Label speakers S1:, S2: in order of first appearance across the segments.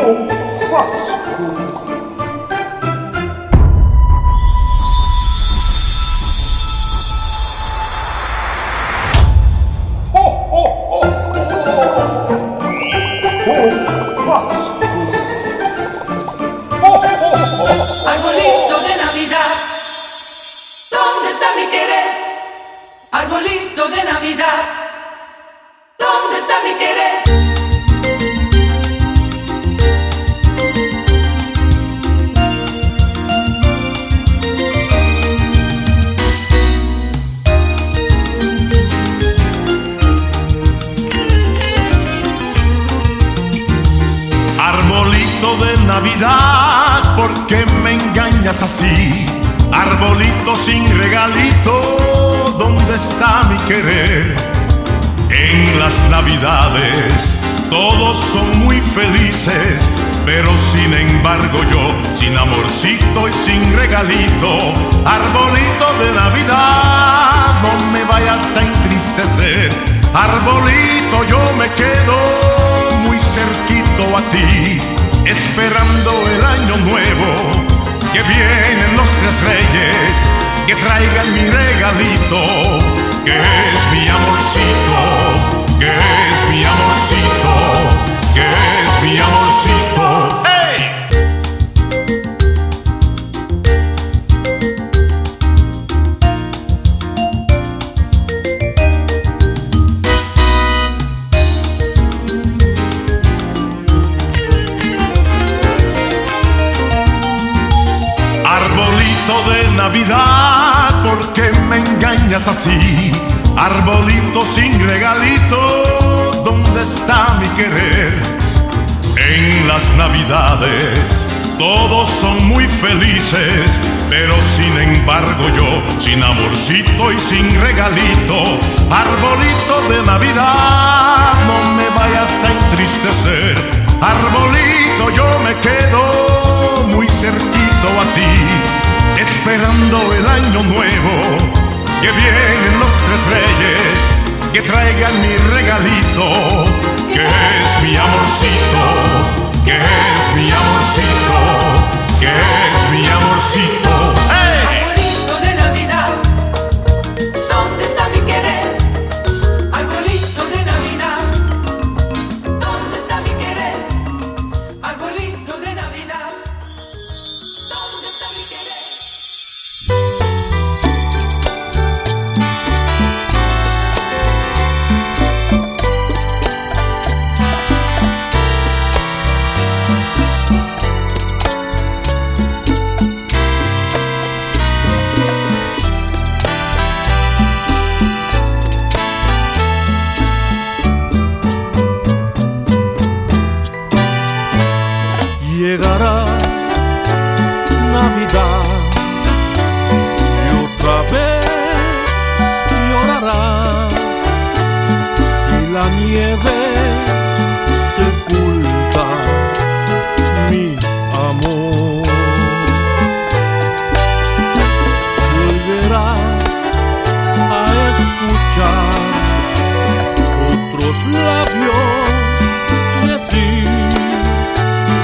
S1: Bon Pasku! Ho ho ho ho! Bon Pasku! Ho ho ho ho!
S2: Arbolito de Navidad, ¿dónde está mi querer? Arbolito de Navidad, ¿dónde está mi querer?
S3: Arbolito de Navidad, ¿por qué me engañas así? Arbolito sin regalito, ¿dónde está mi querer? En las Navidades todos son muy felices, pero sin embargo yo, sin amorcito y sin regalito, arbolito de Navidad, no me vayas a entristecer. Arbolito, yo me quedo muy cerquito a ti, esperando el año nuevo, que vienen los tres reyes, que traigan mi regalito, que es mi amorcito, que es mi amorcito, que es mi amorcito. ¡Hey! Arbolito de Navidad, ¿por qué me engañas así? Arbolito sin regalito, ¿dónde está mi querer? En las Navidades todos son muy felices, pero sin embargo yo, sin amorcito y sin regalito, arbolito de Navidad, no me vayas a entristecer. Arbolito, yo me quedo muy cerquito a ti, esperando el año nuevo, que vienen los tres reyes, que traigan mi regalito, que es mi amorcito, que es mi amorcito, que es mi amorcito. ¡Hey!
S2: Arbolito de Navidad, ¿dónde está mi querer? Arbolito de Navidad, ¿dónde está mi querer? Arbolito de Navidad, ¿dónde está mi querer?
S4: Llegará Navidad y otra vez llorarás si la nieve sepulta mi amor. Volverás a escuchar otros labios decir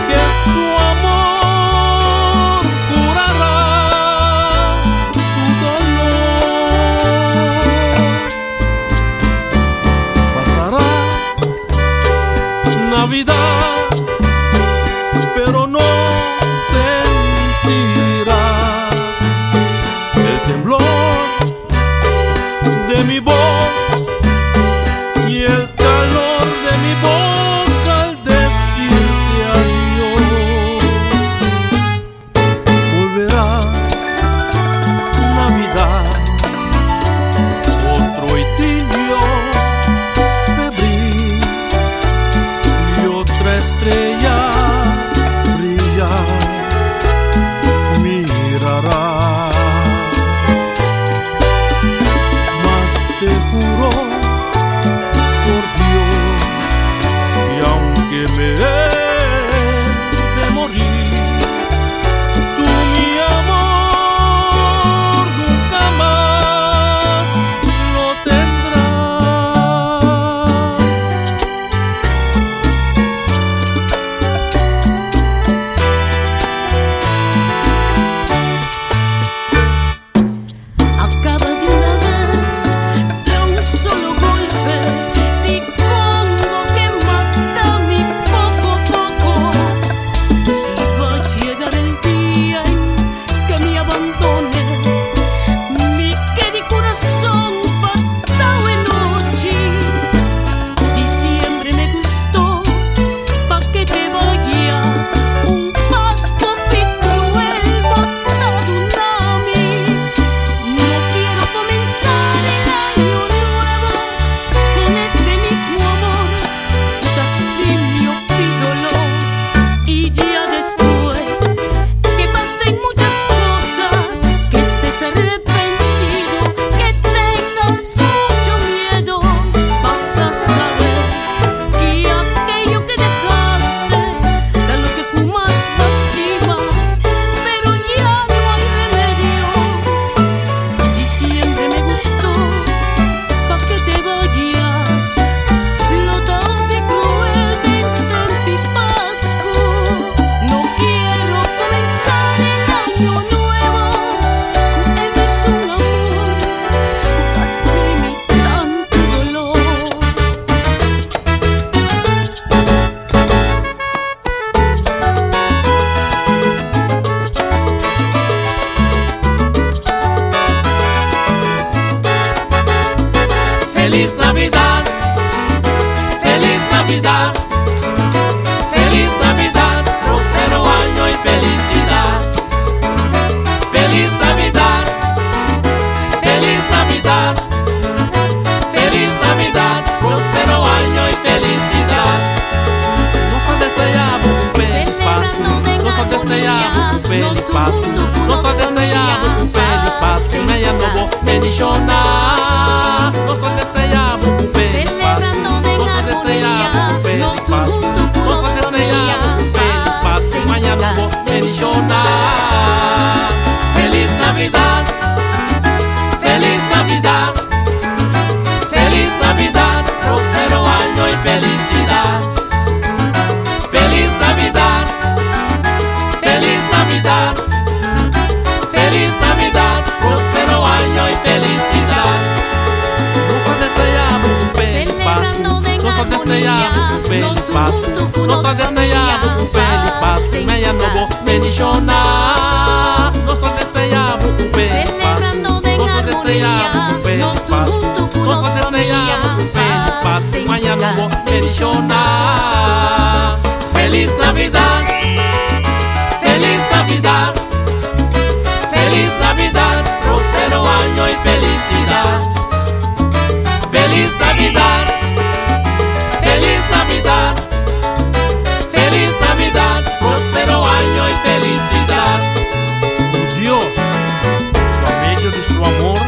S4: que su amor curará tu dolor. Pasará Navidad, pero no sentirás el temblor de mi voz y el calor de mi boca al decirte adiós. Volverá Navidad, otro idilio febril y otra Navidad. Feliz Navidad, próspero año y felicidad. Feliz Navidad, Feliz Navidad. Feliz Navidad, próspero año y felicidad. Nos ta desea un felis Pasco, nos ta desea un felis Pasco, nos ta desea un felis Pasco, aña nobo bendiciona. Nos ta desea un felis Pasco, nos ta desea un felis Pasco, nos ta desea un felis Pasco, aña nobo bendiciona. Feliz Navidad, Feliz Navidad, Feliz Navidad, próspero año y felicidad. Feliz Navidad, Feliz Navidad, Feliz Navidad, próspero año y felicidad. Nos ta desea un felis Pasco, nos ta desea un felis Pasco, nos ta desea un felis Pasco, aña nobo bendiciona. Nos ta desea un felis Pasco, nos ta desea un felis Pasco, nos ta desea un felis Pasco, aña nobo bendiciona. Feliz Navidad, Feliz Navidad, Feliz Navidad, próspero año y felicidad. Feliz Navidad, Feliz Navidad, Feliz Navidad, próspero año y felicidad. Dios, pa medio di su amor,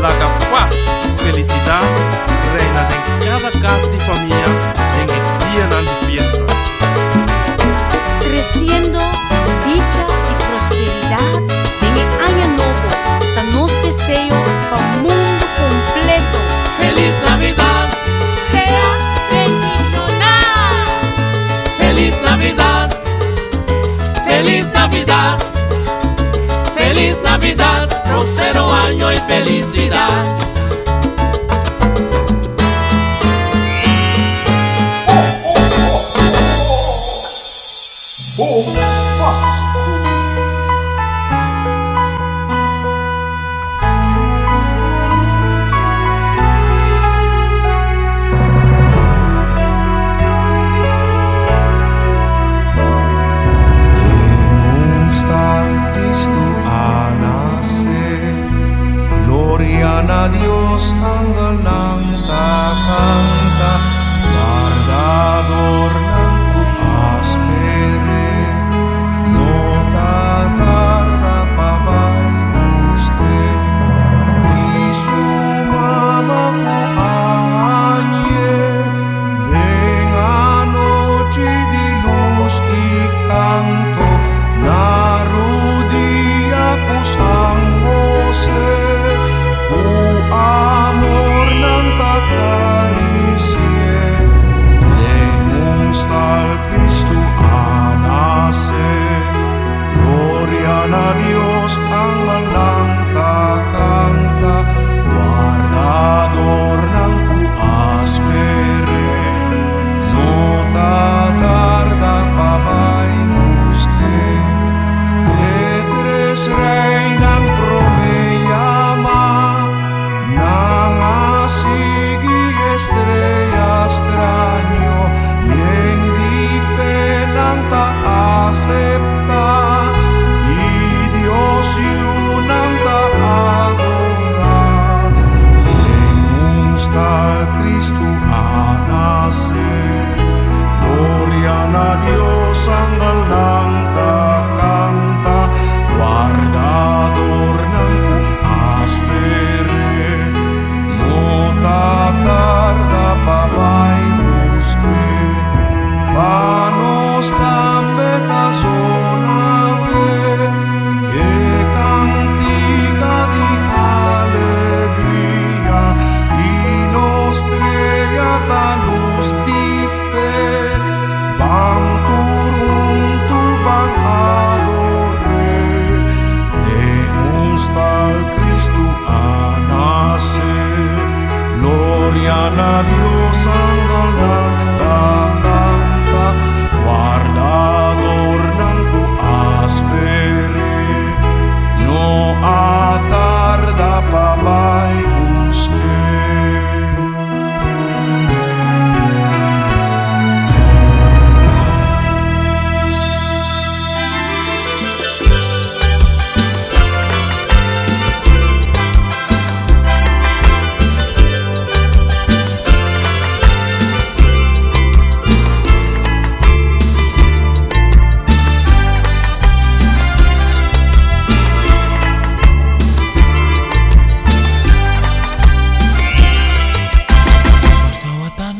S4: laga paz y felicidad reina den cada cas di famia den e dianan di fiesta.
S5: Treciendo dicha y prosperidad den aña nobo, ta nos deseo pa mundo completo.
S4: Feliz Navidad,
S5: Sea bendiciona.
S4: Feliz Navidad, Feliz Navidad, Feliz Navidad, próspero año y felicidad.
S1: Ho, ho, ho, ho. Bon Pasco.
S3: Den un stal Cristo a nace, Gloria na Dios, angelnan ta canta, Wardadornan cu a sper'e, no ta tarda pa bay busc'e. Y su mama cu a hañ'e, den anochi di luz y canto, na rudia cu San Jose, cu amor nan ta carici'e. Den un stal Cristo a nace, Gloria na Dios, angelnan ta canta, Wardadornan cu a sper'e, no ta tarda pa bay busc'e. E tres reynan prome yama, nan a sigui strea straño, yen di fe nan ta acepta, y Dios Yiu nan ta adora. Den un stal Cristo a nace, Gloria na Dios, angelnan ta canta, Wardadornan cu a sper'e, no ta tarda pa bay busc'e. Pa nos tambe ta zona awe, e cantica di alegria, y nos strea ta luz di fe. Ban tur hunto ban ador'e, den un stal Cristo a nace. Gloria na Dios, angelnan ta canta, Wardadornan cu a sper'e, no a tarda pa bay busc'e.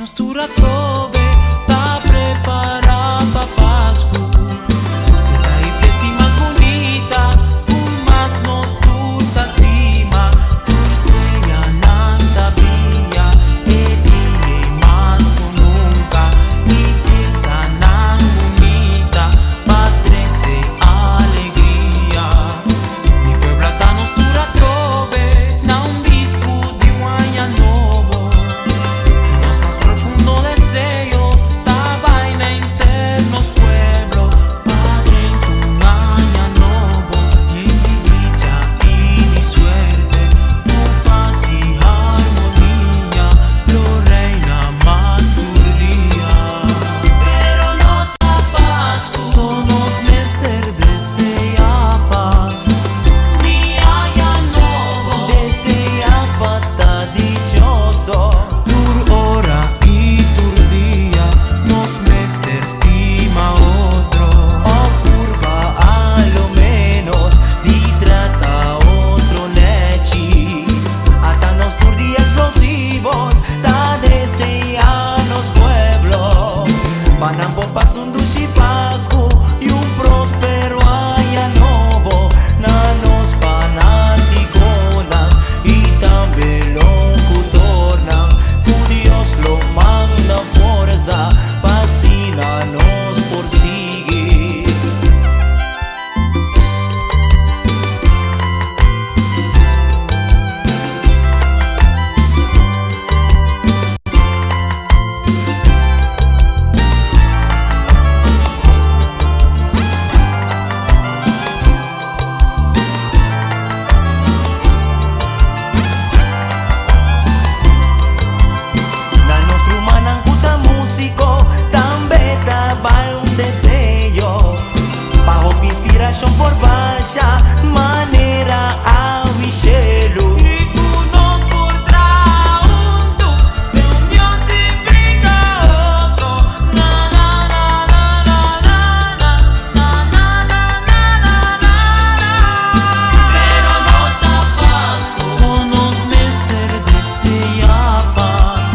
S4: Nos tur atrobe ta prepará pa Pasku. E ta e fiesta mas bunita ku mas nos tur ta stima. Tur streanan ta bria e dia mas ku nunka. I piesanan bunita pa trese alegria. Mi pueblo ata nos tur atrobe na un bispu di un aña nobo. Si nos mas profundo deseo ta bai na henter nos pueblo pa drenta un aña nobo yen di dicha i di suerte, ku pas i harmonia lo reina mas tur dia. Pero no ta Pasku so nos mester deseá pas ni aña nobo.
S2: Deseá pa ta dichoso.
S4: Tur ora i tur dia nos mester stima otro.
S2: Òf purba a lo ménos di trata otro nèchi. Ata nos tur di Explosivos ta deseá nos pueblo pa nan por pasa un dushi Pasku i un próspero aña nobo na nos fanátikonan i tambe lokutornan ku Dios lo manda forsa pa asina nos por sigui. Na nos rumannan ku ta músiko tambe ta bai un deseo pa hopi inspirashon por basha manera awa i shelu.
S4: I ku nos por traha huntu den union sin bringa otro. Na na na na na na na na na na na na na. Pero no ta Pasku so nos mester deseá pas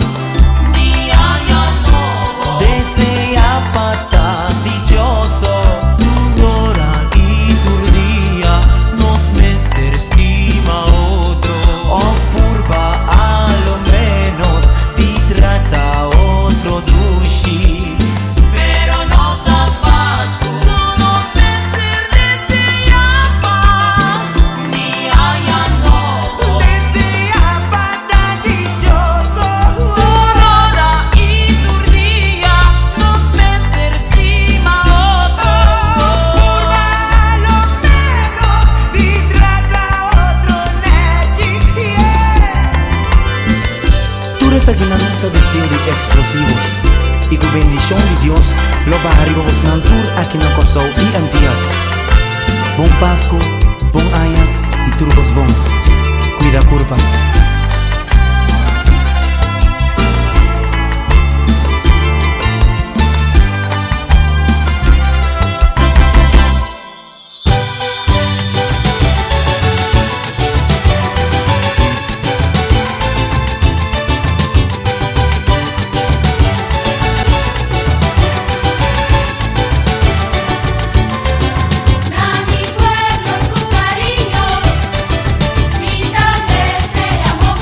S4: ni aña nobo.
S2: Deseá pa ta dichoso.
S4: Tur ora i tur dia nos mester stima otro.
S2: Òf purba a lo ménos di trata otro dushi.
S4: Pero no ta Pasku so nos mester deseá pas ni aña nobo.
S2: Deseá pa ta dichoso.
S4: Tur ora i tur dia nos mester stima otro.
S2: Purba a lo ménos di trata otro nèchi. Yeah.
S6: Tur esakinan ta deseo di Explosivos i ku bendishon di Dios lo baha riba bosnan tur aki na Kòrsou i Antias. Bon Pasku, bon aña i tur kos bon. Kuida kurpa.
S7: Na mi pueblo tu cariño, mi tambe se amor.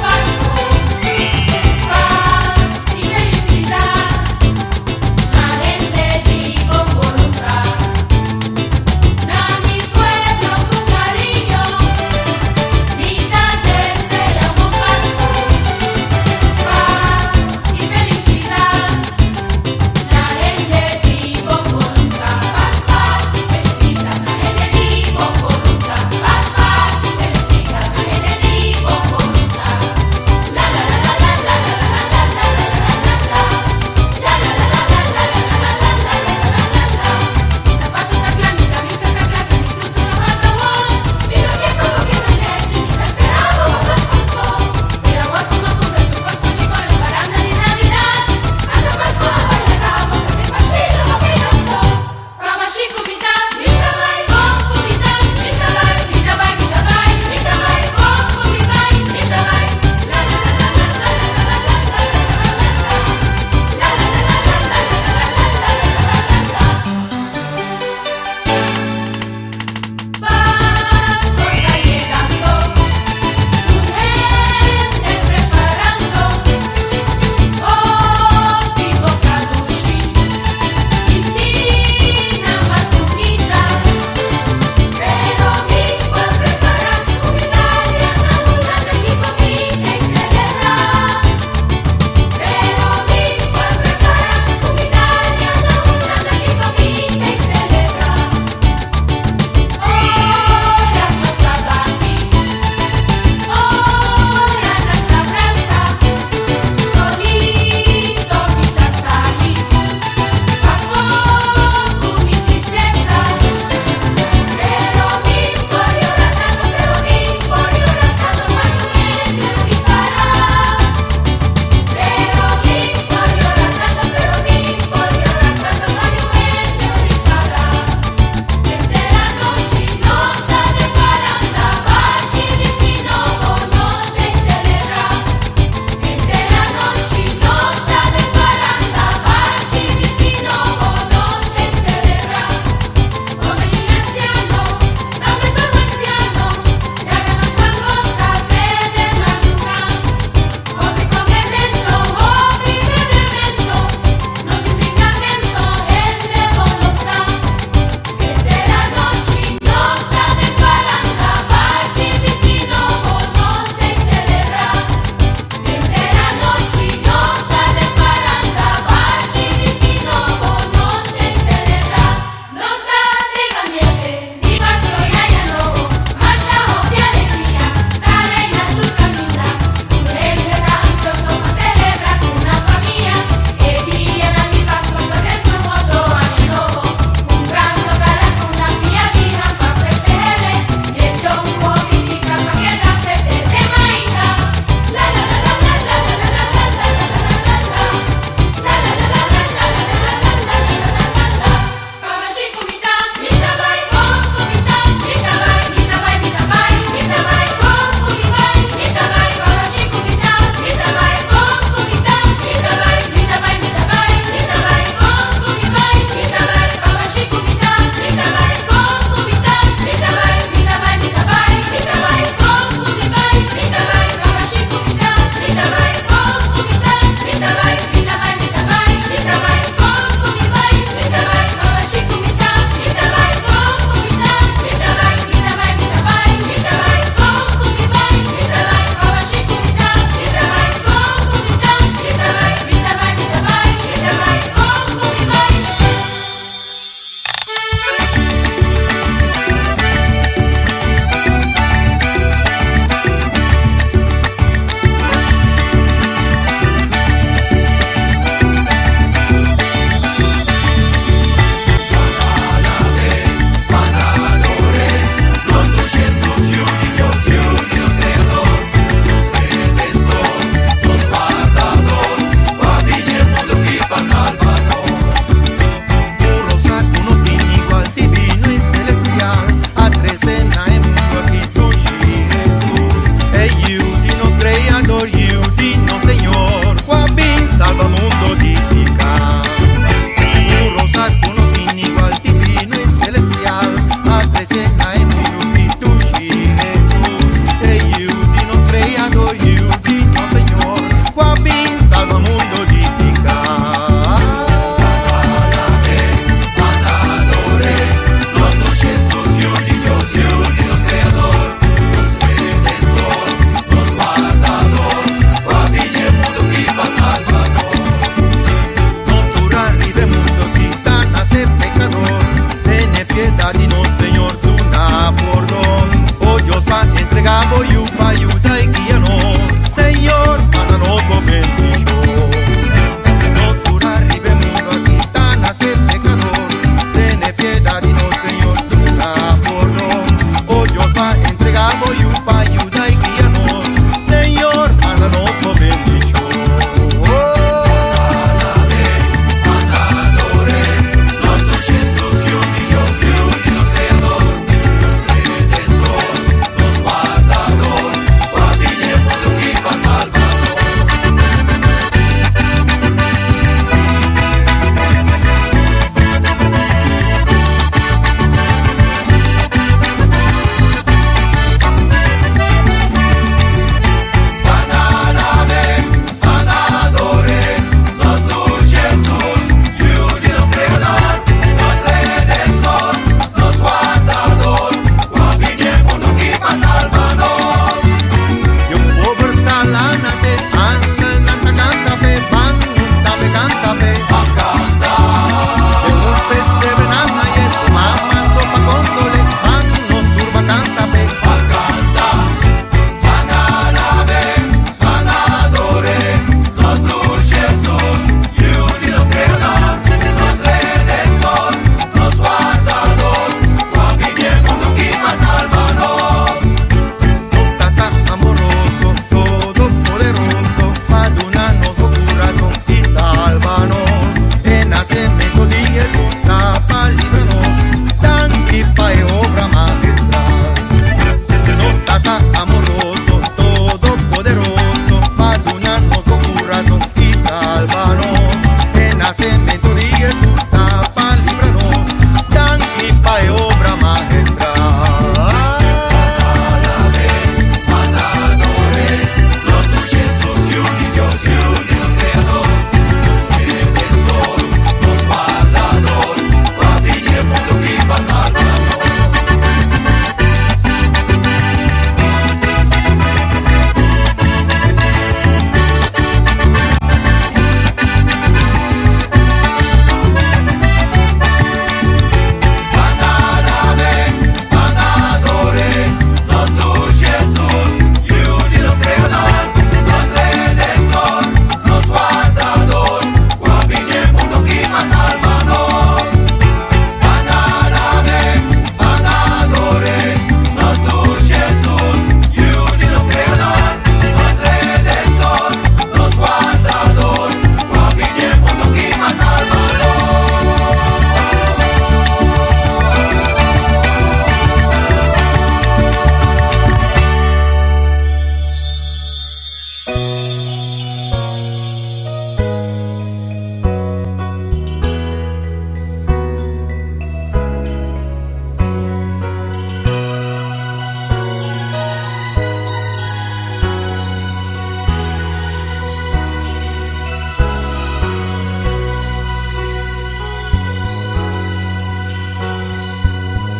S7: Nasementu di Hesus ta pa libra nos. Danki pa e obra maestral.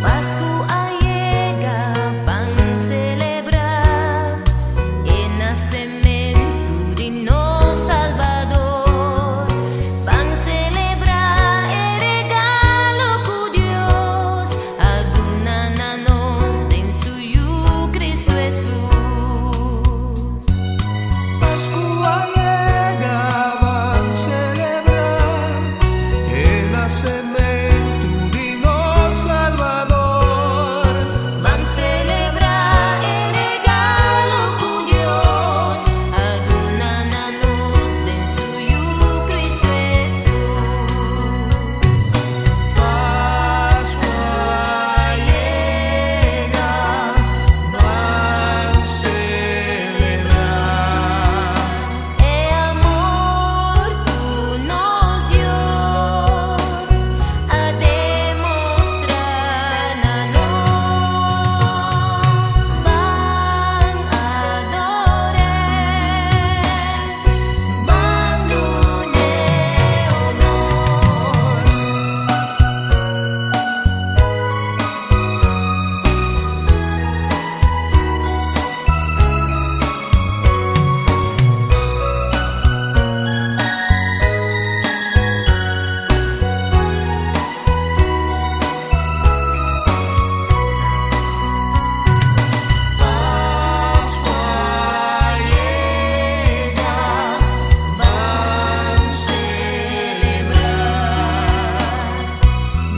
S8: Pasku a yega, ban selebrá e nasementu di nos Salbador. Ban selebrá e regalo ku Dios a duna na nos den su Yu Kristu Hesus.
S9: Pasku a yega, ban selebrá e nasementu di nos Salbador.
S8: Ban selebrá e regalo ku Dios a duna na nos den su Yu Kristu Hesus.
S9: Pasku a yega, ban selebrá.
S8: E amor ku nos Dios a demostrá na nos. Ban ador'é, ban dun'é honor.
S9: Pasku a yega, ban selebrá.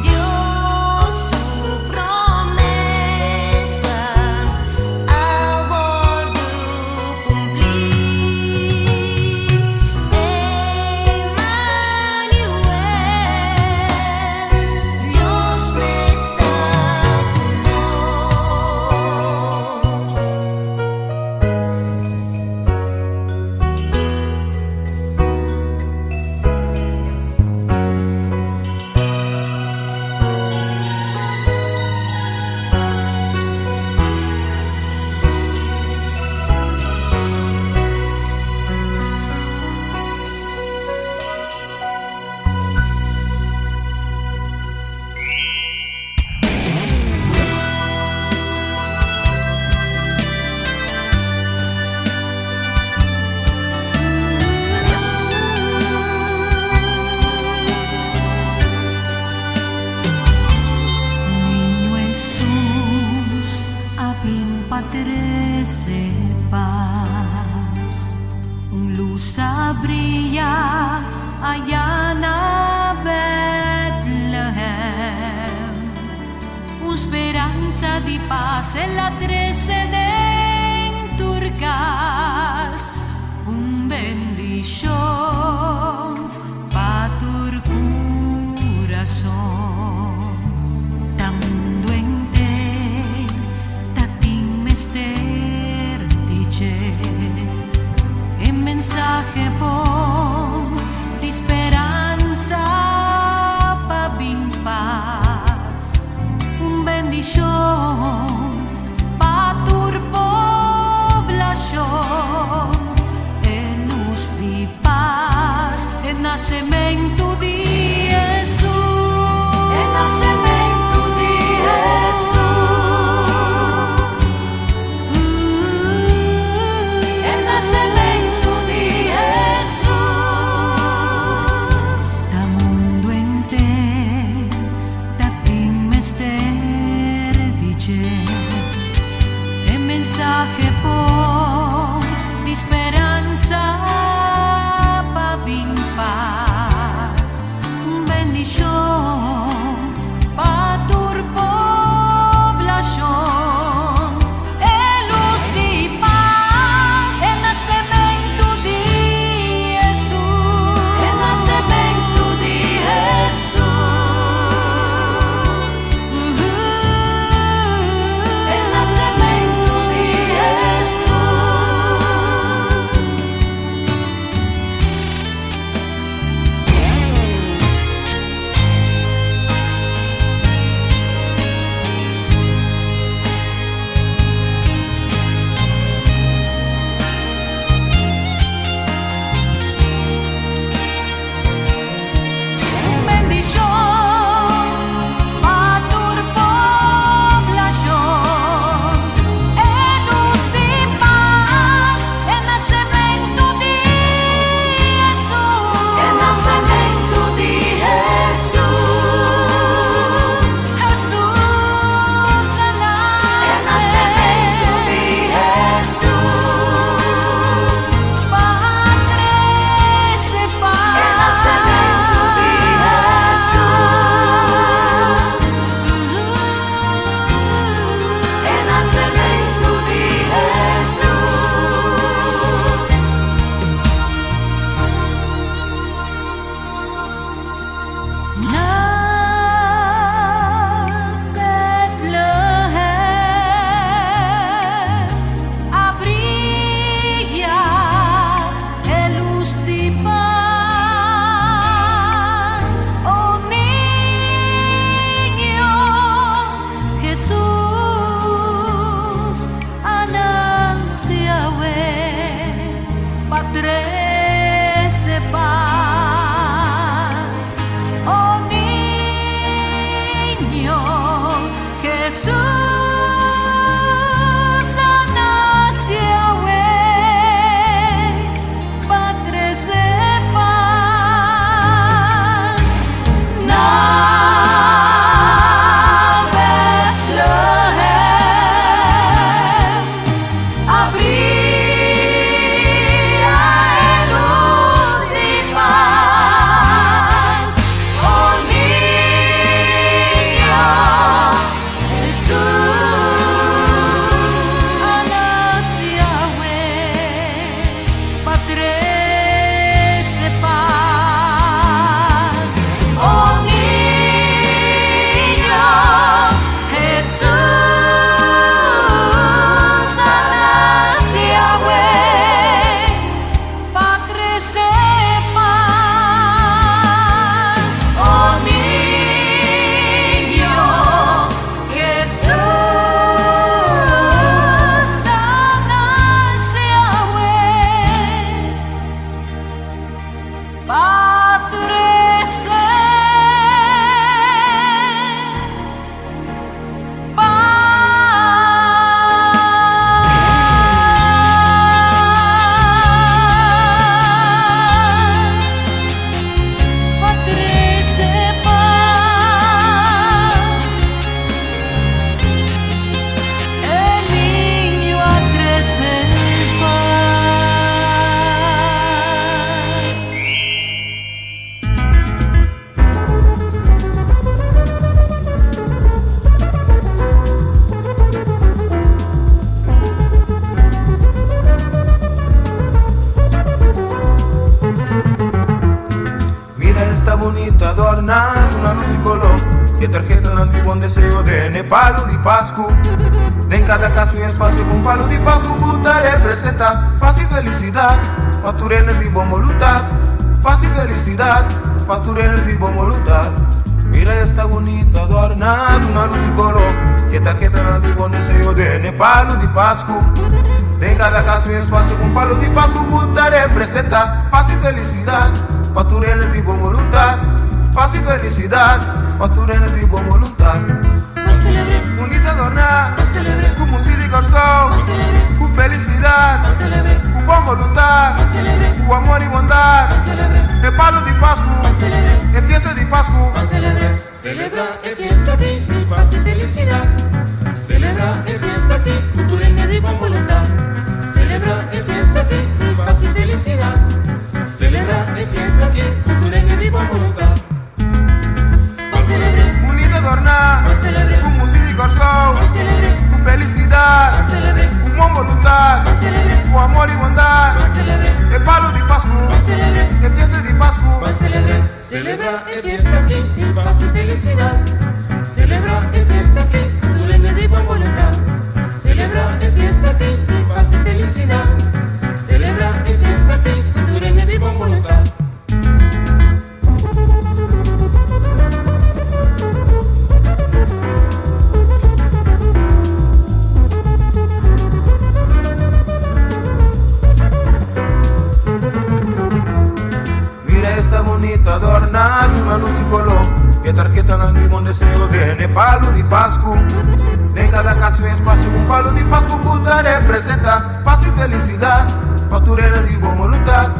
S8: Dios su promesa a wòrdu kumplí. Emanuel, Dios mes ta ku nos.
S5: Niño Hesus a bin pa trese pas. Un lus a bria aya na Bètlehèm. Un speransa di pas el a trese den tur kas. Un bendishon pa tur kurason. Ta mundu henter ta tin mester di dje. E mensahe bon di speransa.
S1: bunita adorná ku una lus di koló. E tarhetanan di bon deseo den e palu di Pasku. Den kada kas un espasio ku un palu di Pasku ku ta representá pas i felisidat pa tur hende di bon boluntat. Pas i felisidat pa tur hende di bon boluntat. Mira esta bunita adorná ku una lus di koló. E tarhetanan di bon deseo den e palu di Pasku. Den kada kas un espasio ku un palu di Pasku ku ta representá pas i felisidat pa tur hende di bon boluntat. Pas i felisidat pa tur hende di bon boluntat. Bunita adorná ku musik di Kòrsou, ku felisidat, ku bon boluntat, ku amor i bondat. E palu di Pasku, e fiesta di Pasku.
S4: Selebrá e fiesta aki di pas i felisidat. Selebrá e fiesta aki ku tur hende di bon boluntat. Selebrá e fiesta aki di pas i felisidat. Selebrá e fiesta aki ku tur hende di bon boluntat. Ban selebr'é.
S1: Bunita adorná ku musik di Kòrsou, ku felisidat, ku bon boluntat, ku amor i bondat. E palu di Pasku, e fiesta di Pasku.
S4: Selebrá e fiesta aki di pas i felisidat. Selebrá e fiesta aki ku tur hende di bon boluntat. Selebrá e fiesta aki di pas i felisidat. Selebrá e fiesta aki ku tur hende di bon boluntat.
S1: Mira esta bunita adorná ku una lus di koló. E tarhetanan di bon deseo den e palu di Pasku. Den kada kas un espasio un palu di Pasku ku ta representá pas i felisidat pa tur hende di bon boluntat.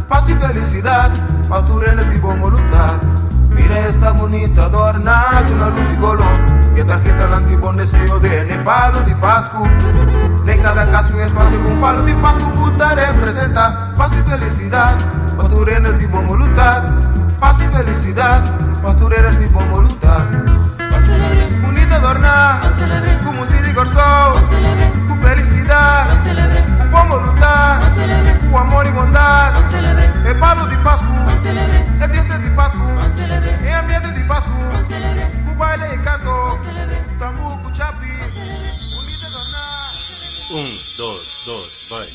S1: Pas i felisidat pa tur hende di bon boluntat. Mira esta bunita adorná ku una lus di koló. E tarhetanan di bon deseo den e palu di Pasku. Den kada kas un espasio un palu di Pasku ku ta representá. Pas i felisidat pa tur hende di bon boluntat. Pas i felisidat pa tur hende di bon boluntat. Bunita adorná ku musik di Kòrsou, ku felisidat, ku bon boluntat, ku amor i bondat. E palu di Pasku, e fiesta di Pasku, e ambiente di Pasku, ku baile i kanto, ku tambú, ku chapi. Bunita adorná.
S10: Un, dos, dos, bai.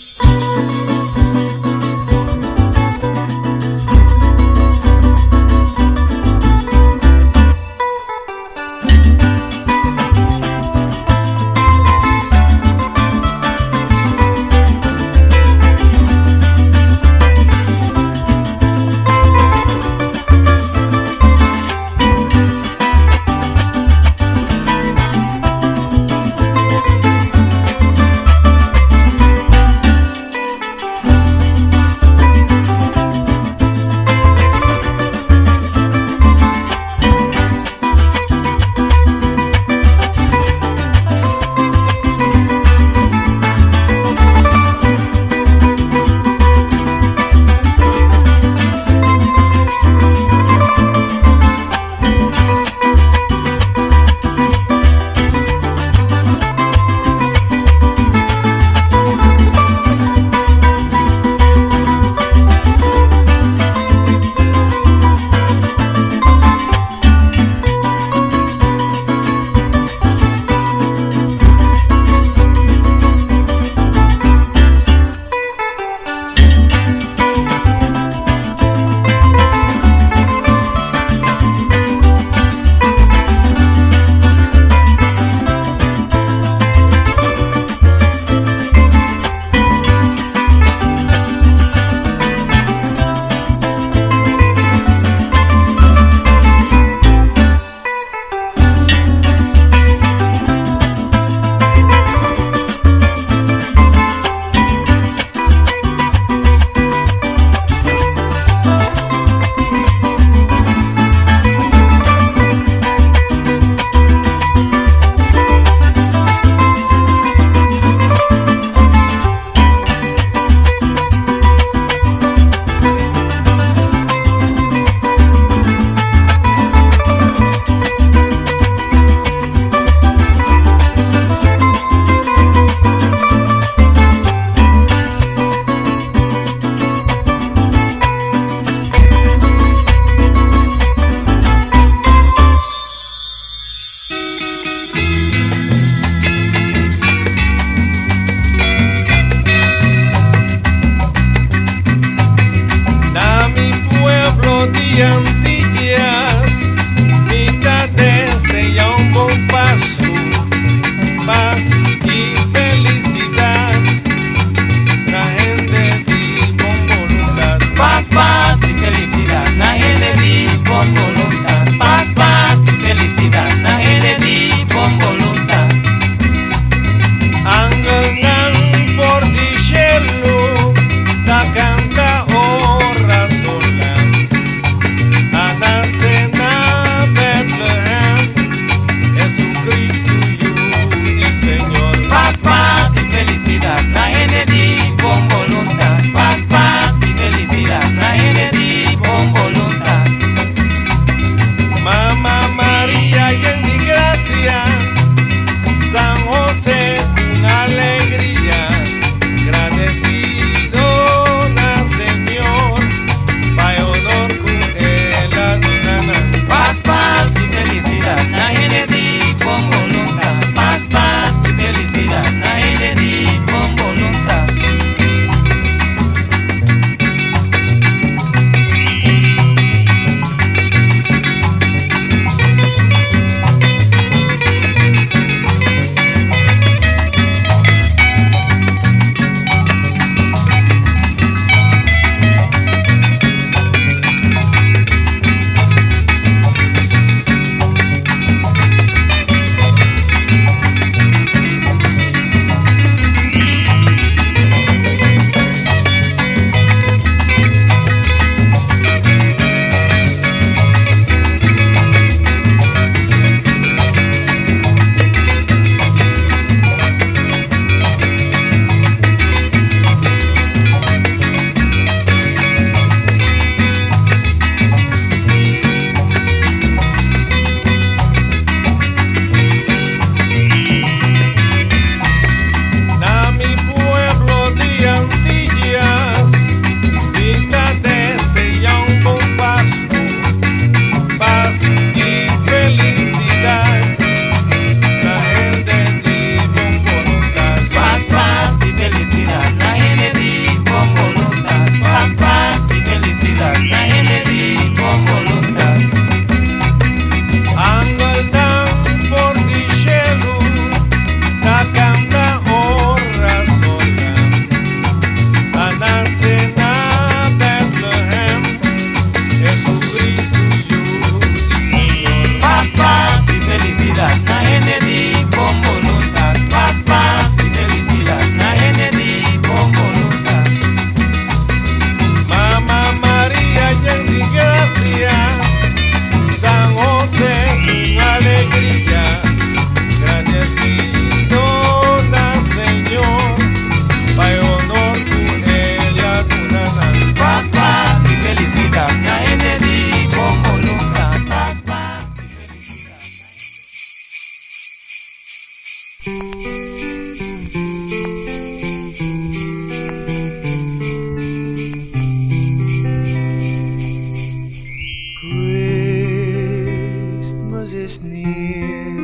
S1: is near,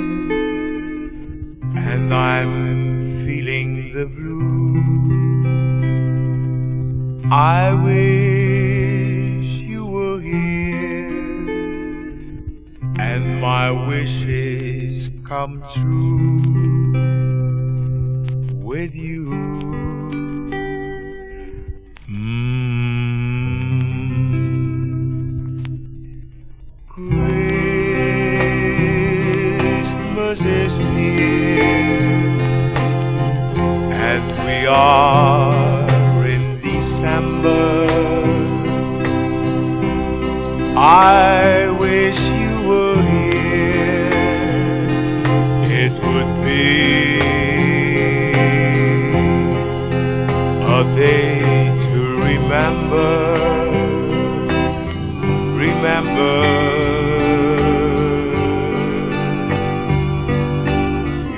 S1: and I'm feeling the blues. I wish you were here, and my wishes come true with you. Christmas is near, and we are in December. I wish you were here. It would be a day to remember. Remember.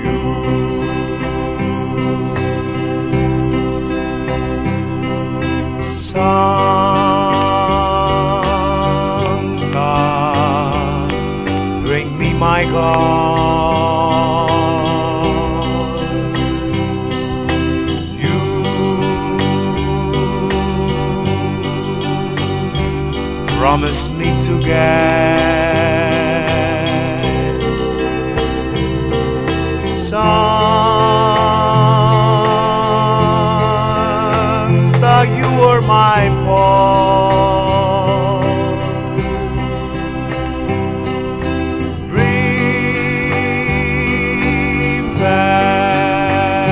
S1: You. Santa, bring me my God. You promised me to get. Santa, you were my paw. Bring back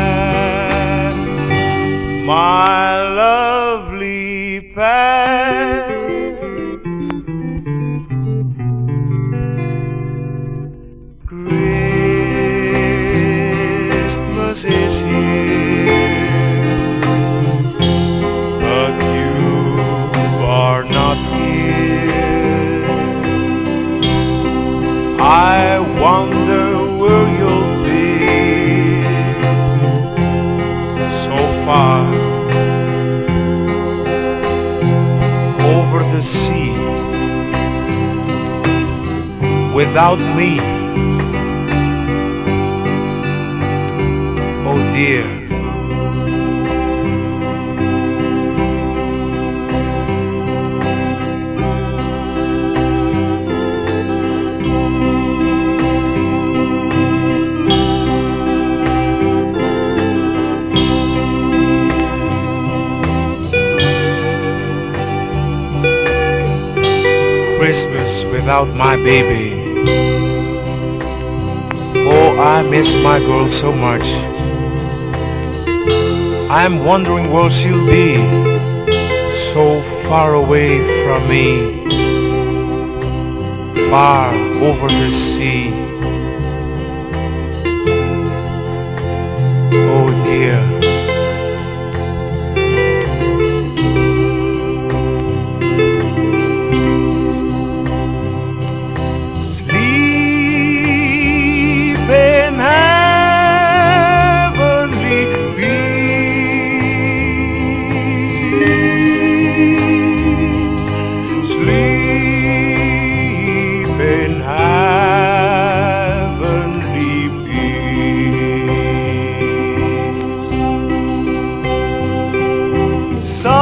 S1: my lovely pet. Christmas is here, but you are not here. I wonder where you'll be. So far over the sea without me. Oh dear. Christmas without my baby. Oh, I miss my girl so much. I'm wondering where she'll be, so far away from me, far over the sea. Oh dear. Sleep in heavenly peace. Sleep in heavenly peace. Santa,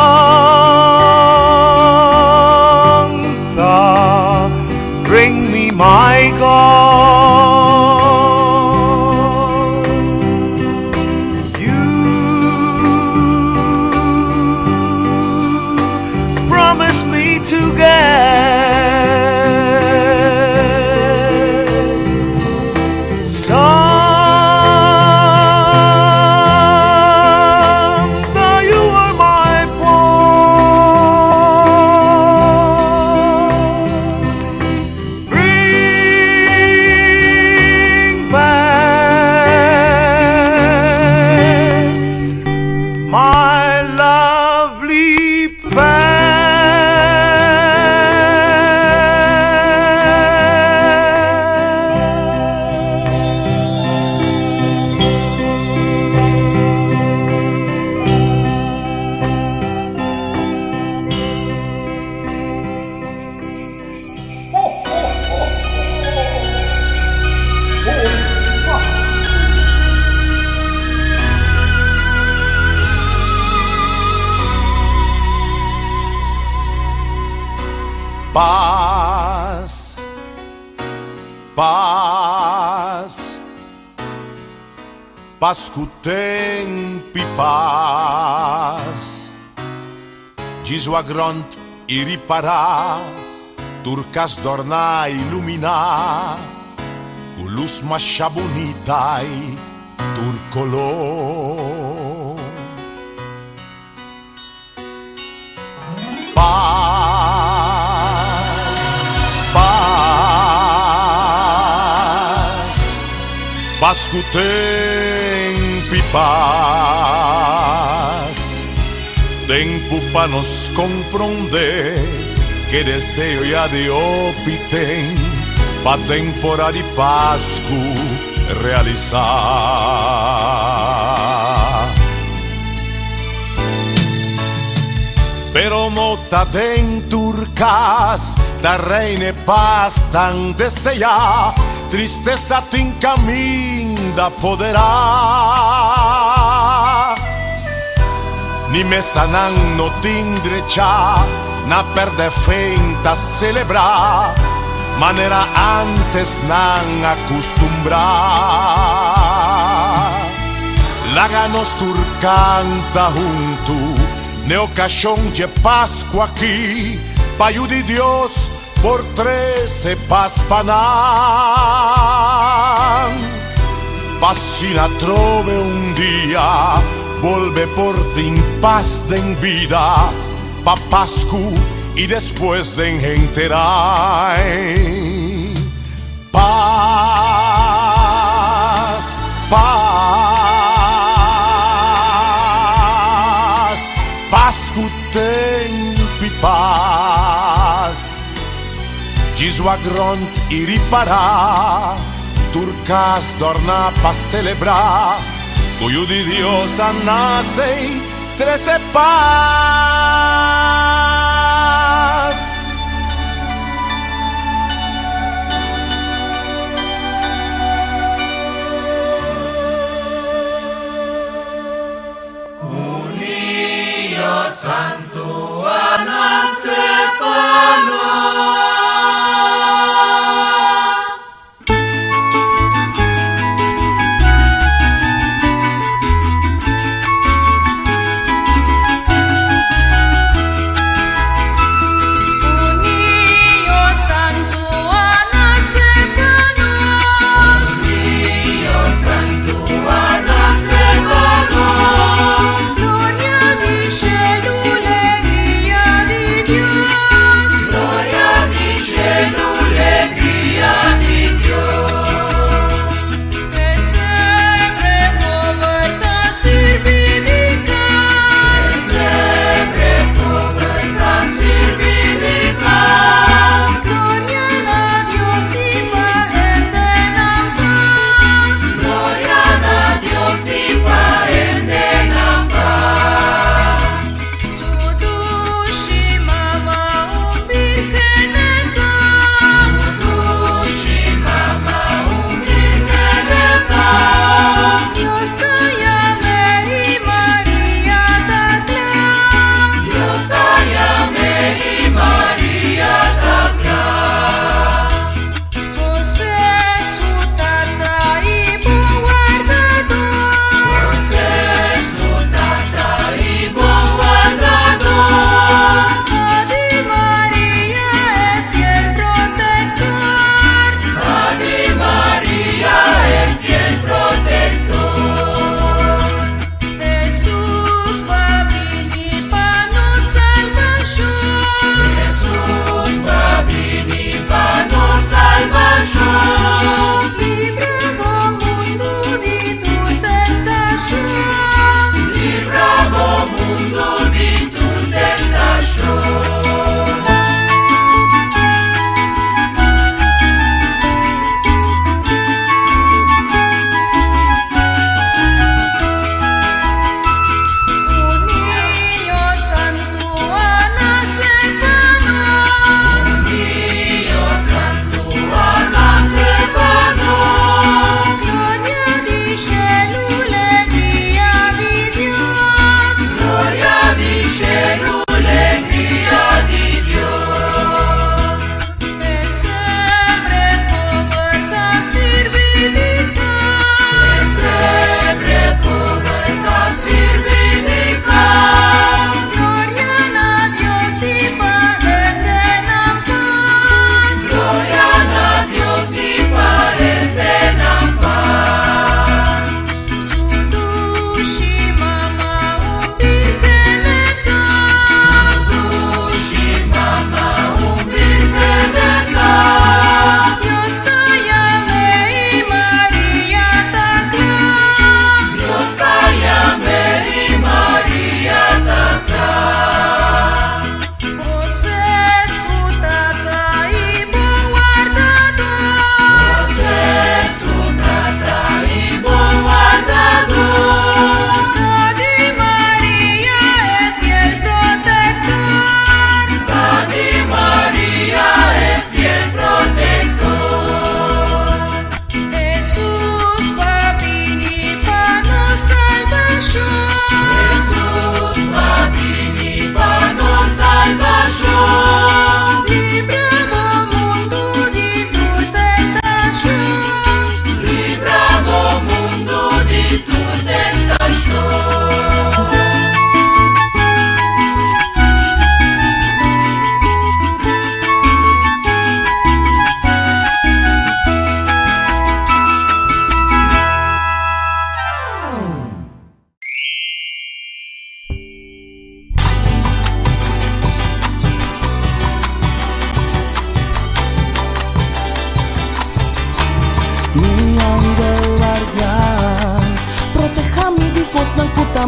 S1: bring me my God. You promised me to get. Santa, you are my pawn. Bring
S3: Paz, Pascu tempi paz. Gisua grond i ripará, tur kas dòrná iluminá, ku lus masha bunita i tur koló. Paz, paz, Pascu tempi paz. Tempu pa nos komprondé ke deseo ya di hopi ten pa temporada di Pascu realisá. Pero no ta den tur kas ta reina e pas tan deseá, tristesa tin kaminda poderá. Ni mesanan no tin drechá, na pèrdè fe ta selebrá manera ántes nan a kustumbrá. Laga nos tur kanta huntu n'e okashon dje Pasku aki, pa yu di Dios por trese pas pa nan. Pa asina trobe un dia bolbe por tin pas den bida, pa Pasku i despues den henter ai. Paz, paz, Pascu tempi paz. Djis wak rond i ripará, tur kas dòrná pa selebrá, ku Yu di Dios a nase i trese pas.
S4: Un niño santu a nase pa nos.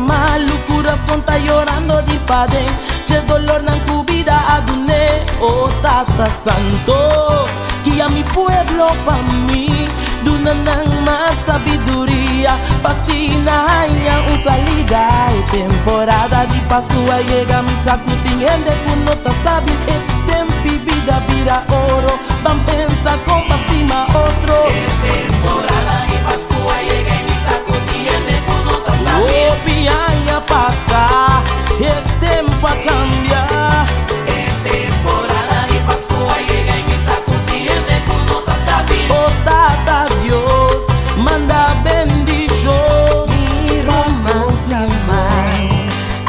S2: malu, Kurason ta yorando di paden Dje dolornan ku bida a dun'é Oh Tata Santo, guia mi pueblo pa mi Duna nan mas sabiduria Pa asina haña un salida E temporada di Pasku a yega Mi sa ku tin hende ku no ta stabil E temp'i bida bira oro Ban pensa kon pa stima otro E temporada di Pasku a yega i mi sa ku tin hende ku no ta stabil Hopi aña pasa, e tempu a kambia. E temporada di Pasku a yega i mi sa ku tin hende ku no ta stabil O Tata Dios, manda bendishon
S8: Mi
S2: pa
S8: ruman
S2: nos nan
S8: stima,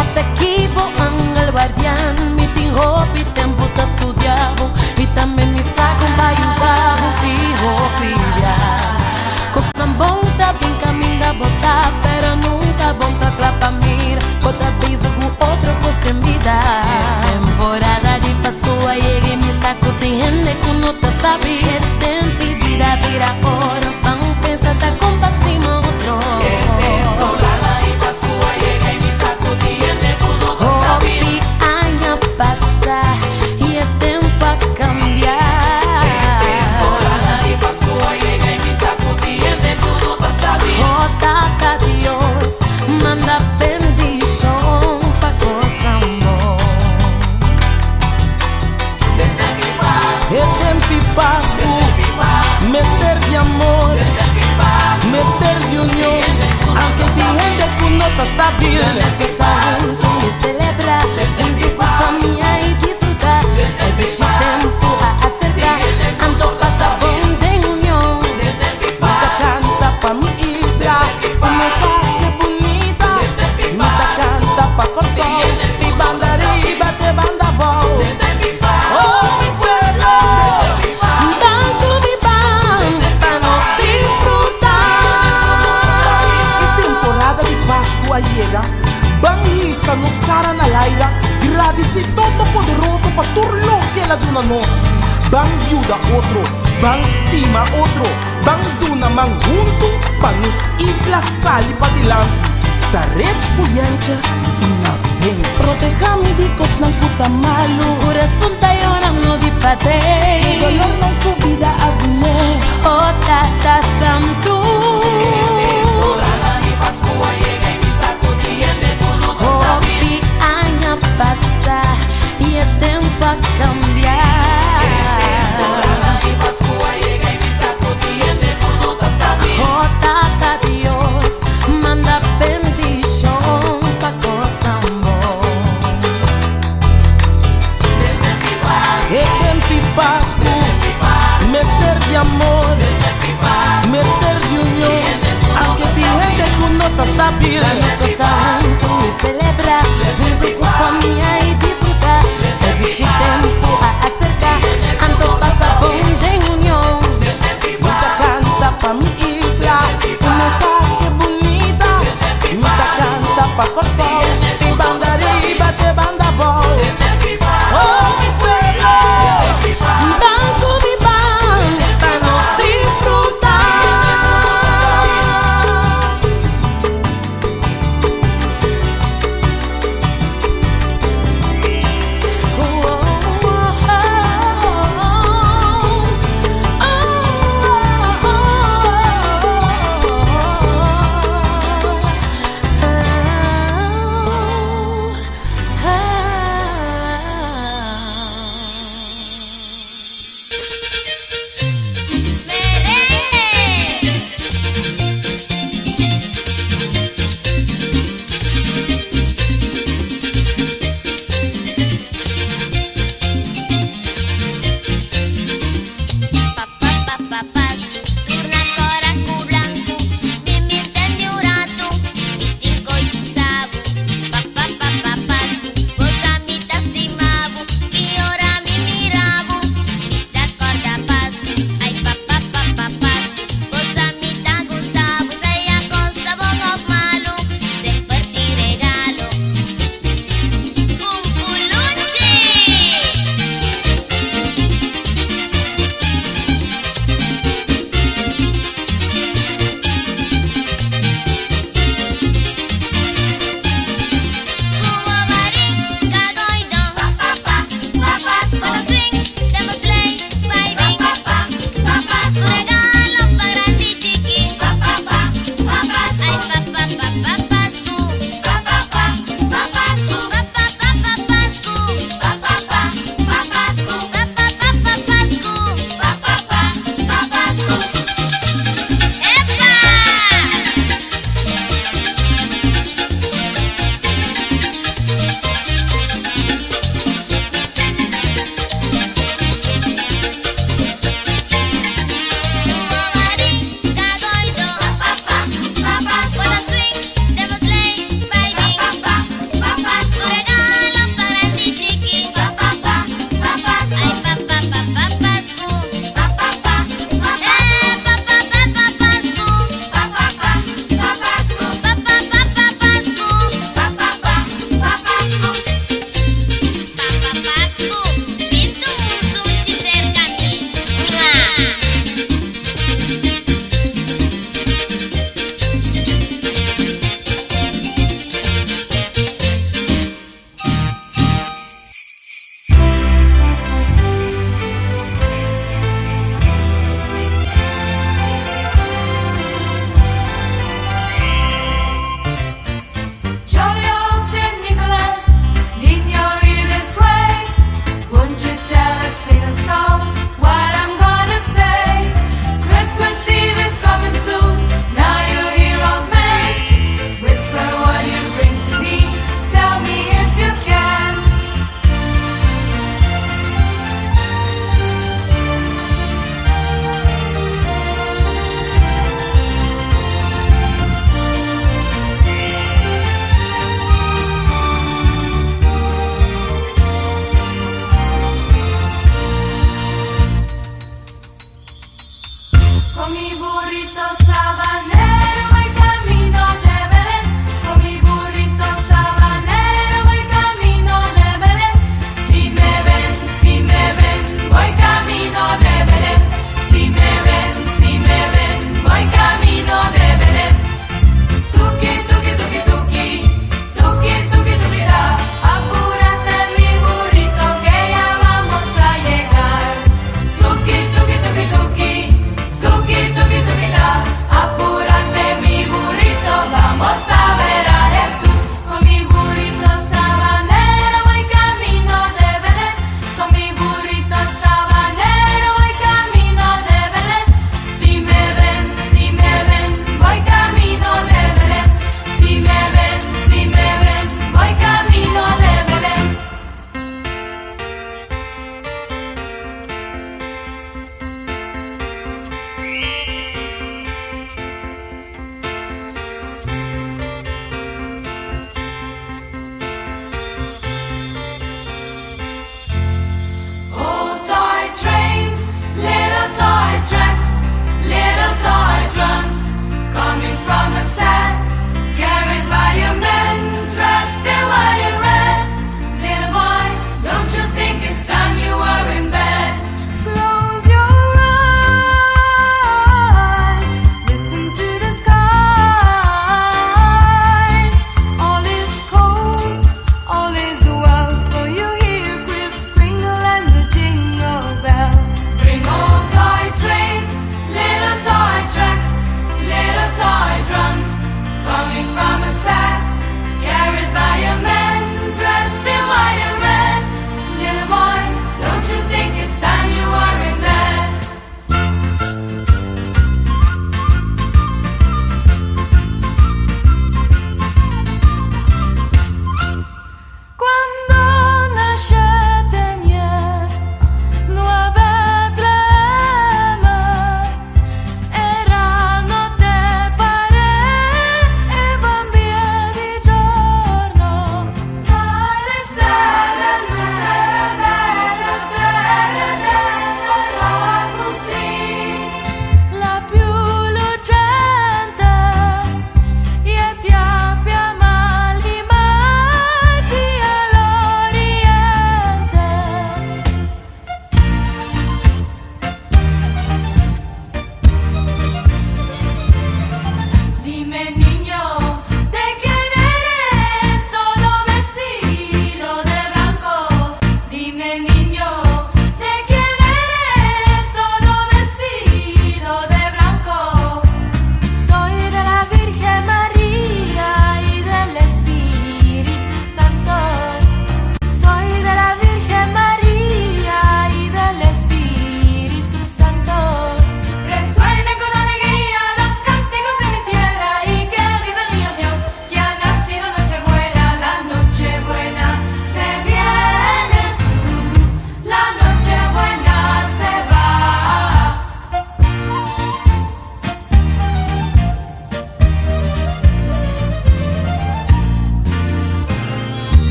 S8: ata aki bo angel guardian. Mi tin hopi tempu ta studia bo i tambe mi sa kon pa yuda bo i hopi bia. Kosnan bon ta bin kaminda bo ta, pero nunka bon ta kla pa mira. Bo ta bezig ku otro kos den bida. E temporada di Pasku a yega i mi sa ku tin hende ku no ta stabil. E temp'i bida bira oro, ban pensa ta kon pa stima otro.
S4: E temporada di Pasku a yega i mi sa ku tin hende ku no ta stabil.
S8: Hopi aña pasa i e tempu a kambia.
S4: E temporada di Pasku a yega i mi sa ku tin hende ku no ta stabil.
S8: Oh Tata Dios, manda bendishon pa kosnan bon.
S2: E temp'i Pasku, mester di amor, mester di union, aunke tin hende ku no ta stabil.
S8: Nos gosa huntu i selebrá, huntu ku famia i disfrutá. E dushi tempu a aserká, anto pasa bon den union.
S2: Mi ta kanta pa mi isla, un mensahe bunita. Mi ta kanta pa Kòrsou, di banda riba te banda abou. Oh mi pueblo!
S8: Ban ku mi ban, pa nos disfrutá.
S2: E temporada di Pasku a yega, ban hisa nos kara na laira, gradisí Todopoderoso pa tur loke el a duna nos. Ban yuda otro, ban stima otro, ban duna man huntu pa nos isla sali padilanti. Ta rech ku yenche i navidente. Protehá mi di kosnan ku ta malu.
S8: Kurason ta yorando di paden.
S2: Dje dolornan ku bida a dun'é.
S8: Oh Tata Santu.
S4: Temporada di Pasku a yega i mi sa ku tin hende ku no ta stabil.
S8: Hopi aña pasa i e tempu a kambia.
S4: E temporada di Pasku a yega i mi sa ku tin hende ku no ta stabil.
S8: Oh Tata Dios, manda bendishon pa kosnan bon.
S2: E temp'i Pasku, mester di amor, mester di union, aunke tin hende ku no ta stabil.
S8: Pa nos gosa huntu i selebrá, huntu ku famia i disfrutá. E dushi tempu a aserká, anto pasa bon den union.
S2: Mi ta kanta pa mi isla, un mensahe bunita. Mi ta kanta pa Kòrsou, di banda riba te banda abou. Oh mi pueblo!
S8: Ban ku mi ban, pa nos disfrutá. Con mi burrito sabanero voy camino de Belén. Con mi burrito sabanero voy camino de Belén. Si me ven, si me ven, voy camino de Belén. Si me ven, si me ven, voy camino de Belén. Tuki, tuki, tuki, tuki, tuki, tuki, tuki, da. Apúrate, mi burrito, que ya vamos a llegar. Tuki, tuki, tuki, tuki, tuki, tuki.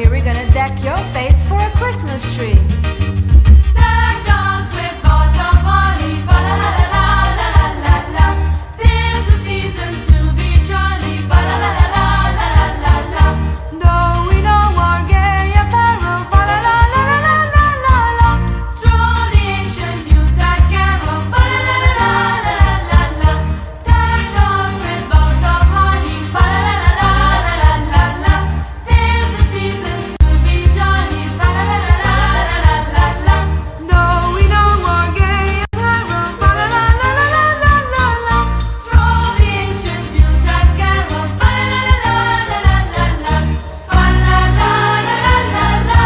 S11: here we're gonna deck your face for a Christmas tree.
S8: Deck us with boughs of holly, fa la la la la la la la. 'Tis the season to be jolly, fa la la la la la la la.
S11: Though we know our gay apparel, fa la la la la la la la la.
S8: Through the ancient Yuletide carol, fa la la la la la la la. Deck us with boughs of holly, fa la la la la la la la. 'Tis the season to be jolly, fa la la la la la la la.
S11: Though we know our gay apparel, fa la la la la la la la la.
S8: Through the ancient Yuletide carol, fa la la la la la la la. Fa la la la la la la la la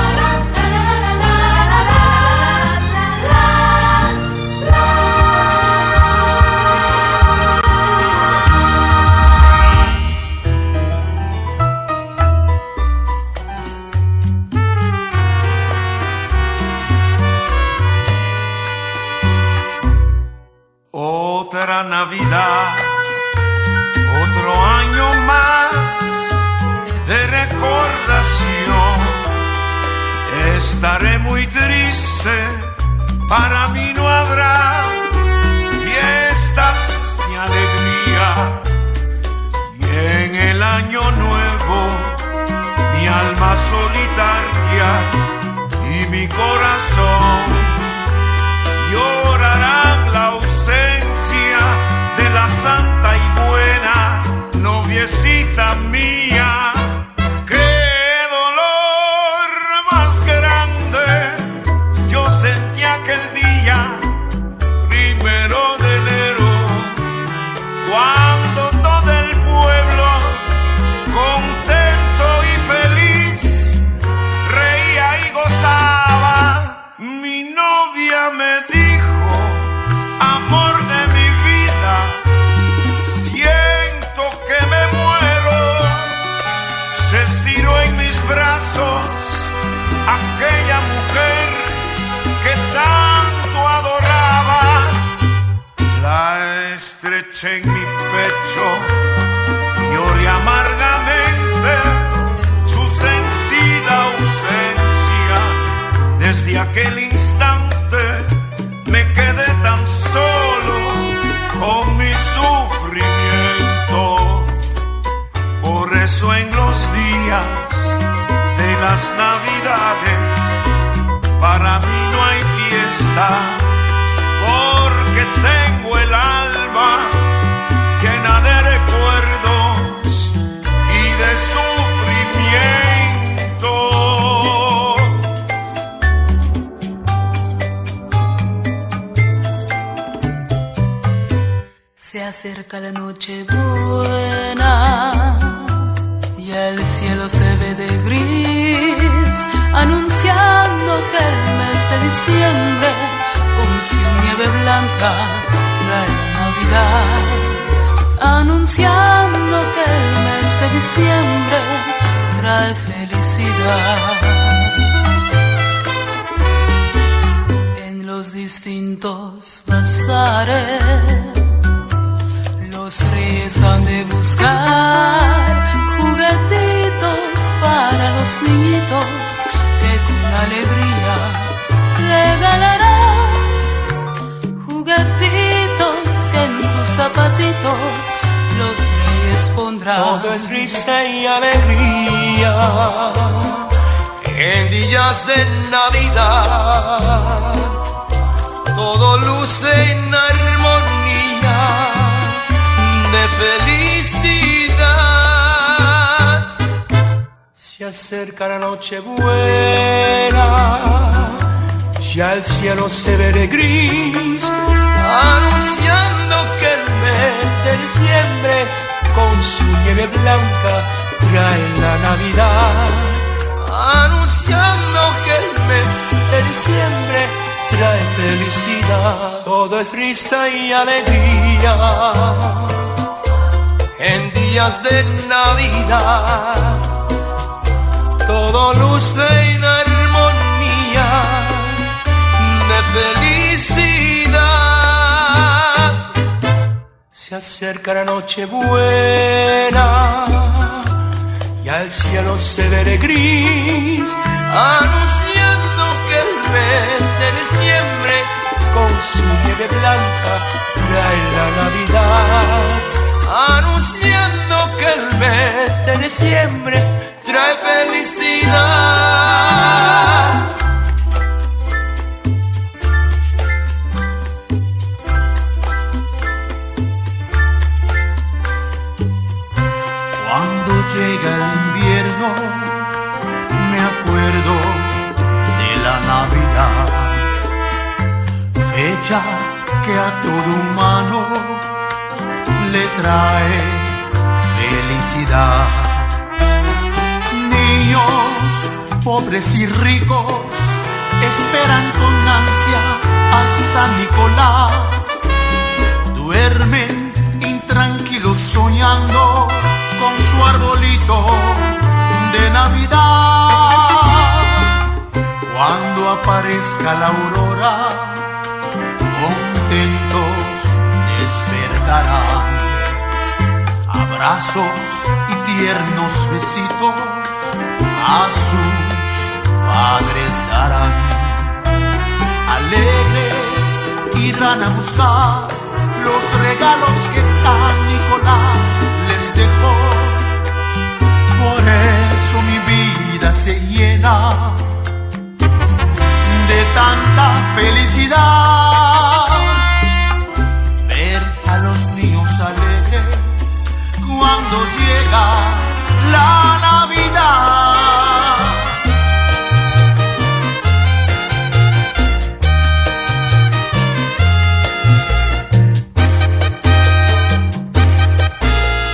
S8: la la la la la la
S1: Otra Navidad, otro año más de recordación. Estaré muy triste, para mí no habrá fiestas ni alegría. Y en el año nuevo, mi alma solitaria y mi corazón llorarán la ausencia de la santa y buena noviecita mía. Qué dolor más grande yo sentí aquel día, primero de enero, cuando todo el pueblo, contento y feliz, reía y gozaba. Mi novia me dijo, amor de mi vida, siento que me muero. Se estiró en mis brazos aquella mujer que tanto adoraba. La estreché en mi pecho, lloré amargamente su sentida ausencia. Desde aquel instante me quedé tan solo con mi sufrimiento. Por eso en los días de las navidades para mí no hay fiesta, porque tengo el alma llena de recuerdos y de sufrimiento.
S8: Se acerca la noche buena y el cielo se ve de gris, anunciando que el mes de diciembre con su nieve blanca trae la Navidad. Anunciando que el mes de diciembre trae felicidad. En los distintos bazares los reyes han de buscar juguetitos para los niñitos que con alegría regalarán. Juguetitos que en sus zapatitos los reyes pondrán.
S9: Todo es risa y alegría en días de Navidad. Todo luce en armonía de felicidad. Se acerca la noche buena, ya el cielo se ve de gris, anunciando que el mes de diciembre con su nieve blanca trae la Navidad. Anunciando que el mes de diciembre trae felicidad. Todo es risa y alegría en días de Navidad. Todo luce en armonía de felicidad. Se acerca la noche buena, Ya el cielo se ve de gris, anunciando que el mes de diciembre con su nieve blanca trae la Navidad. Anunciando que el mes de diciembre trae felicidad.
S3: Cuando llega el invierno, me acuerdo de la Navidad, fecha que a todo humano le trae felicidad. Niños, pobres y ricos, esperan con ansia a San Nicolás. Duermen intranquilos soñando con su arbolito de Navidad. Cuando aparezca la aurora, contentos despertarán. Abrazos y tiernos besitos a sus padres darán. Alegres irán a buscar los regalos que San Nicolás les dejó. Por eso mi vida se llena de tanta felicidad. Ver a los niños alegres cuando llega la Navidad.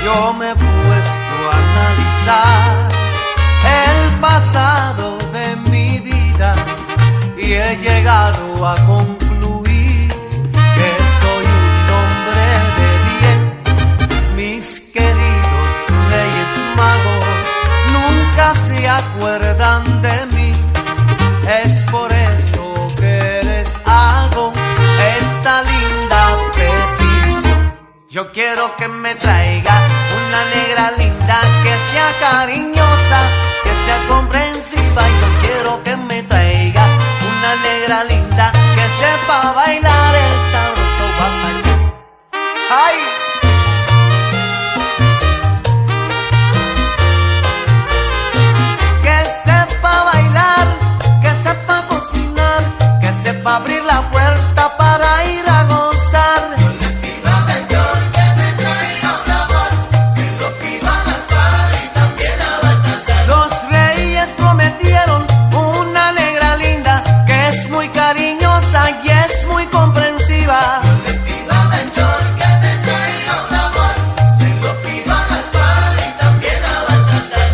S2: Yo me he puesto a analizar el pasado de mi vida y he llegado a concluir que soy un hombre de bien. Mis queridos reyes magos nunca se acuerdan de mí. Es por eso que les hago esta linda petición. Yo quiero que me traiga una negra linda que sea cariñosa, que sea comprensiva. Y yo quiero que me traiga una negra linda que sepa bailar el sabroso guapachá. ¡Ay! Que sepa bailar, que sepa cocinar, que sepa abrir la puerta para ir a gozar.
S4: Yo le pido a Melchor que me traiga un amor, se lo pido a Gaspar y también a Baltasar.
S2: Los reyes prometieron una negra linda que es muy cariñosa y es muy comprensiva.
S4: Yo le pido a Melchor que me traiga un amor, se lo pido a Gaspar y también a Baltasar.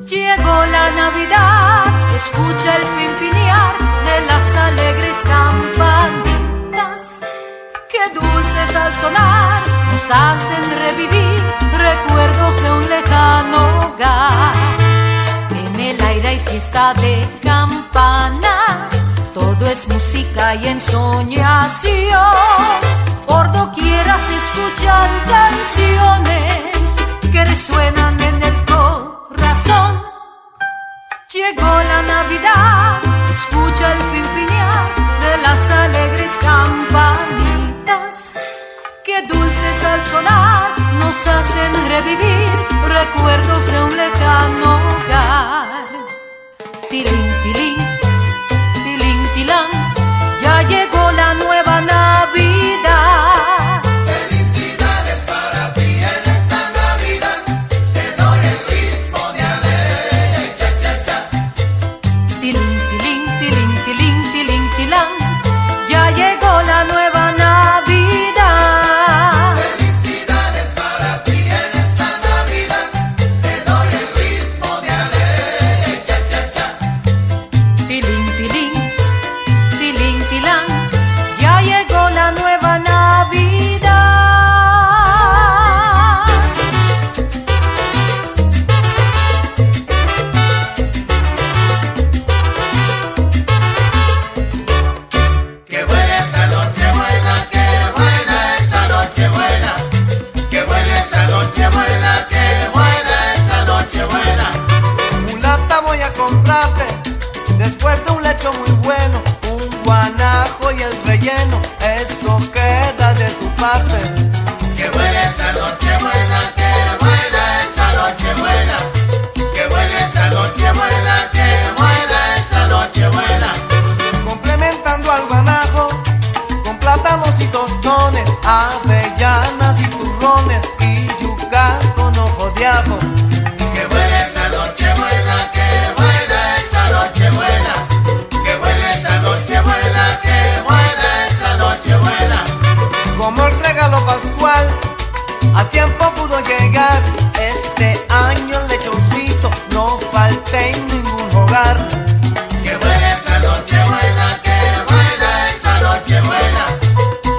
S11: Llegó la Navidad, escucha el finfinear de las alegres campanitas. Qué dulces al sonar nos hacen revivir recuerdos de un lejano hogar. En el aire hay fiesta de campanas, todo es música y ensoñación. Por doquiera se escuchan canciones que resuenan en el corazón. Llegó la Navidad, escucha el finfinear de las alegres campanitas. Qué dulces al sonar nos hacen revivir recuerdos de un lejano hogar. Tilín, tilín, tilín, tilán, ya llegó la nueva Navidad.
S4: Felicidades para ti en esta Navidad, te doy el ritmo de alegre, cha cha cha.
S11: Tilín, tilín, tilín, tilín, tilín, tilán, ya
S12: parte.
S1: Qué buena esta noche buena, qué buena esta noche buena. Qué buena esta noche buena, qué buena esta noche buena.
S12: Complementando al guanajo con plátanos y tostones, avellanas y turrones y yuca con ojo de ajo.
S1: Qué buena esta noche buena, qué buena esta noche buena. Qué buena esta noche buena, qué buena esta noche buena.
S12: Como el regalo pascual a tiempo pudo llegar, este año el lechoncito no falta en ningún hogar.
S1: Qué buena esta noche buena, qué buena esta noche buena.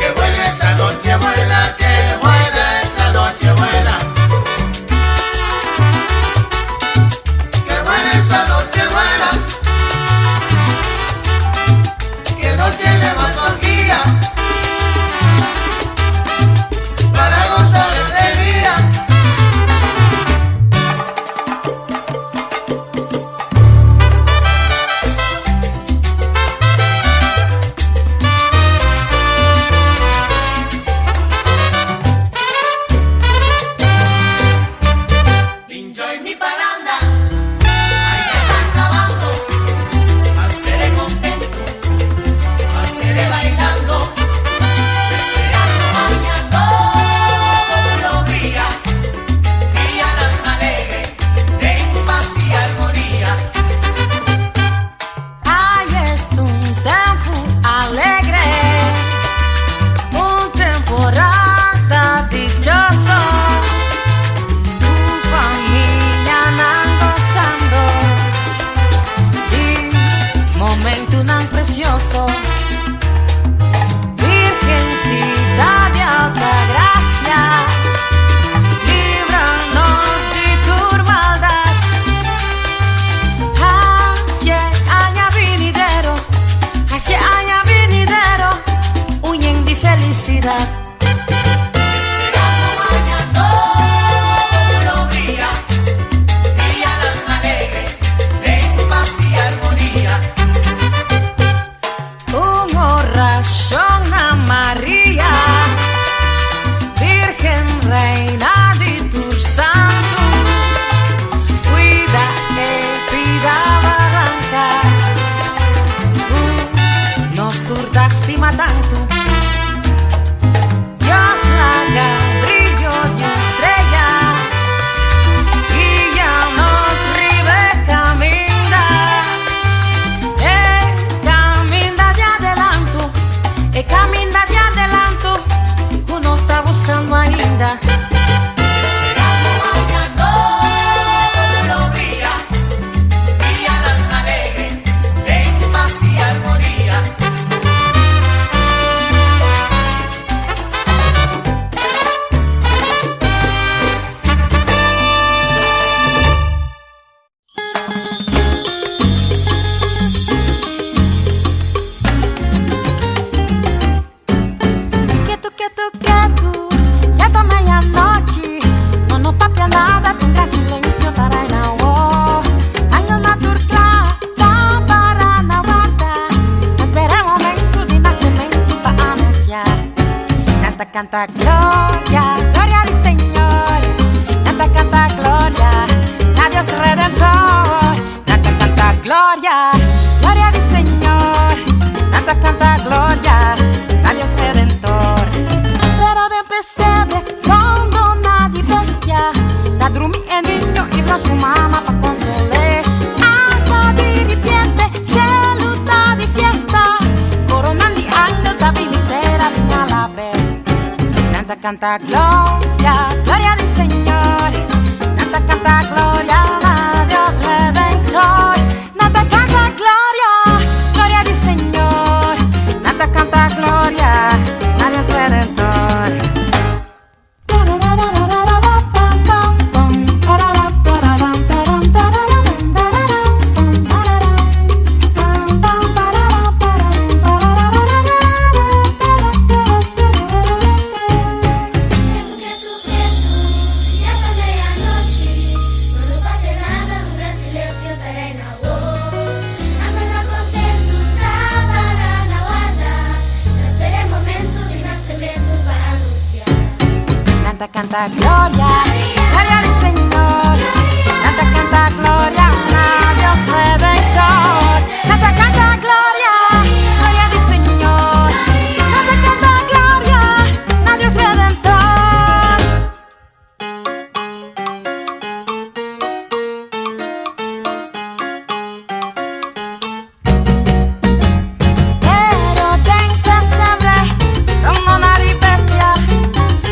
S1: Qué buena esta noche buena, qué buena esta noche buena. Qué buena esta noche buena. Qué noche de más orgía. Para gozar este día.
S4: Enjoy mi paranda, ay ya está acabando, pasaré contento, pasaré bailando, deseando mañana otro día, día tan alegre, en paz y armonía.
S8: Ay, es un tempo alegre, un temporada dichoso, un familia nan gozando y momento tan precioso. Virgencita de alta gracia, líbranos de tu maldad. Hacia aña venidero, hacia aña venidero, un de felicidad.
S4: Deseando mañana otro día, día tan alegre, en paz y armonía.
S8: Un oración a María, Virgen Reina de tu Santo, cuida e pida barranca, nos turta estima tanto. Dios laga brillo de una estrella y ya nos ribe camina. Caminda de adelanto, caminda de adelanto, que uno está buscando ainda.
S4: Deseando mañana otro día, día tan alegre, en paz y armonía.
S8: Ketu, ketu, ketu, ya ta meianochi. No, no papia nada, tin gran silencio ta reina awo. Angel nan tur kla, ta para na warda. Ta spera momento di nasementu pa anunsiá. Nan ta kanta gloria, gloria di Señor. Nan ta kanta gloria, na Dios Redentor. Nan ta kanta gloria, gloria di Señor. Nan ta kanta gloria, na Dios Redentor. Pero den pesebre, rondona di bestia, ta drumi e niño i bla su mama pa konsol'é. Ata di ripiente, shelu ta di fiesta, koronan di angel ta bini tera bin alab'é. Nan ta kanta gloria, gloria di Señor. Nan ta kanta gloria na Dios Redentor. Nan ta kanta gloria, gloria di Señor. Nan ta kanta gloria na Dios Redentor.
S13: Ketu, ketu, ya ta meianochi, no no papia. Canta, canta, gloria, gloria al Señor. Canta, canta, gloria a Dios Redentor. Canta, canta, gloria, gloria al Señor. Canta, canta, gloria a Dios Redentor. Pero den pesebre, no nari bestia.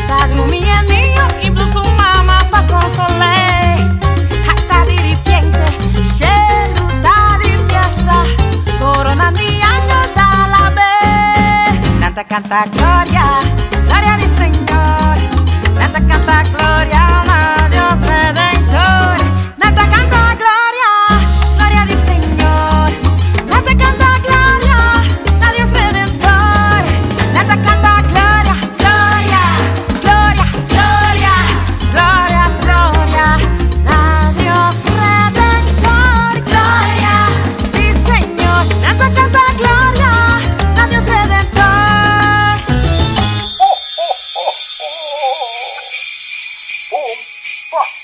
S13: Ta drumi e niño y blu su mama pa consol'é. Hasta di ripiente, shelu ta di fiesta. Corona di angel ta alab'é. Nan ta canta gloria, gloria di Señor. Nan ta canta gloria na Dios Redentor. Nan ta canta gloria, gloria di Señor. Nan ta canta gloria na Dios Redentor. Nan ta canta gloria, gloria, gloria, gloria, gloria, gloria na Dios Redentor. Gloria di Señor. Nan ta canta gloria na Dios Redentor.
S1: Ho, ho, ho, ho. Boom, pa.